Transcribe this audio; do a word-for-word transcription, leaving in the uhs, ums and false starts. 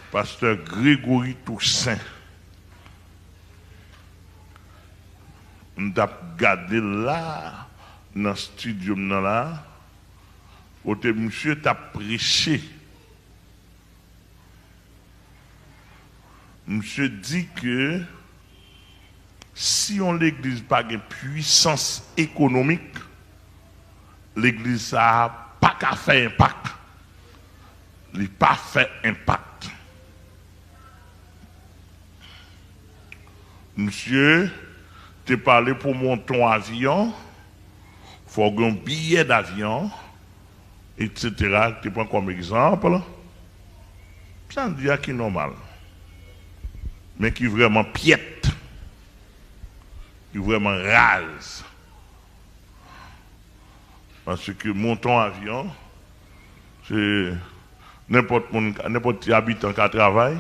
Pastè Gregory Toussaint, m t ap gade l la, nan estidyo m nan la, kote misye t ap preche. Misye di ke si yon legliz pa gen pwisans ekonomik, legliz sa a pa ka fè enpak. Li pa fè enpak. Misye te pale pou monte yon avyon, fò w gen yon biyè davyon, etsetera, te pran kòm egzanp. Sa n di a ki nòmal, men ki vrèman pyèt, ki vrèman raz. Paske monte yon avyon, se nenpòt moun, nenpòt ti abitan ka travay,